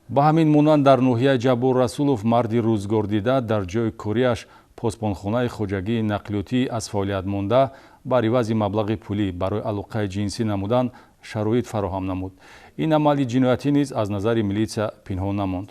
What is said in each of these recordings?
Ба ҳамин монанд, дар ноҳияи Ҷаббор Расулов марди рӯзгордида дар ҷои кориаш, посбонхонаи хоҷагии нақлиётӣ аз фаъолият монда, бар ивази маблағи пулӣ барои алоқаи ҷинсӣ намудан шароит фароҳам намуд. Ин амали ҷиноятӣ низ аз назари милитсия пинҳон намонд.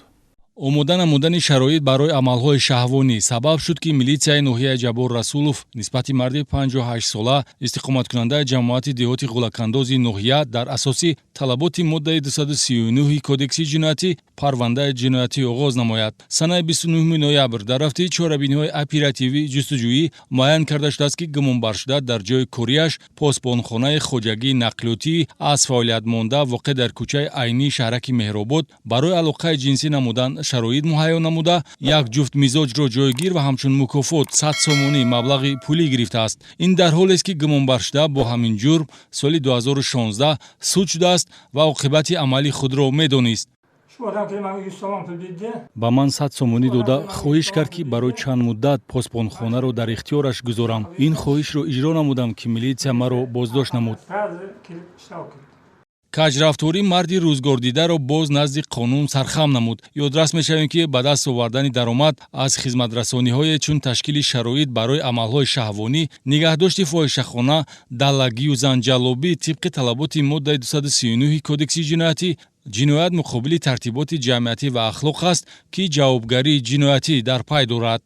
Омода намудани шароит барои амалҳои шаҳвонӣ сабаб шуд, ки милитсияи ноҳияи Ҷаббор Расулов нисбати марди 58-сола, истиқоматкунандаи ҷамоати деҳоти Ғулакандози ноҳия, дар асоси талаботи моддаи 239 Кодекси ҷиноятӣ парвандаи ҷиноятӣ оғоз намояд. Санаи 29 ноябр дар рафти чорабиниҳои оперативӣ ҷустуҷӯӣ муайян карда шудааст, ки гумонбаршуда дар ҷои кориаш, посбонхонаи хоҷагии нақлиётӣ аз фаъолият монда, воқеъ дар кӯчаи Айнии шаҳраки Меҳробод, барои алоқаи ҷинсӣ намудан шароит муҳайё намуда, як ҷуфт мизоҷро ҷойгир ва ҳамчун мукофот 100 сомонӣ маблағи пулӣ гирифтааст. Ин дар ҳолест, ки гумонбаршуда бо ҳамин ҷурм соли 2016 суд шудааст ва оқибати амали худро медонист. Ба ман 100 сомонӣ дода, хоҳиш кард, ки барои чанд муддат посбонхонаро дар ихтиёраш гузорам. Ин хоҳишро иҷро намудам, ки милитсия маро боздошт намуд. Каҷрафторӣ марди рӯзгордидаро боз назди қонун сархам намуд. Ёдрас мешавем, ки ба даст овардани даромад аз хизматрасониҳое, чун ташкили шароит барои амалҳои шаҳвонӣ, нигаҳдошти фоҳишахона, даллагию занҷаллобӣ, тибқи талаботи моддаи 239 Кодекси ҷиноятӣ ҷиноят муқобили тартиботи ҷамъиятӣ ва ахлоқ аст, ки ҷавобгарии ҷиноятӣ дар пай дорад.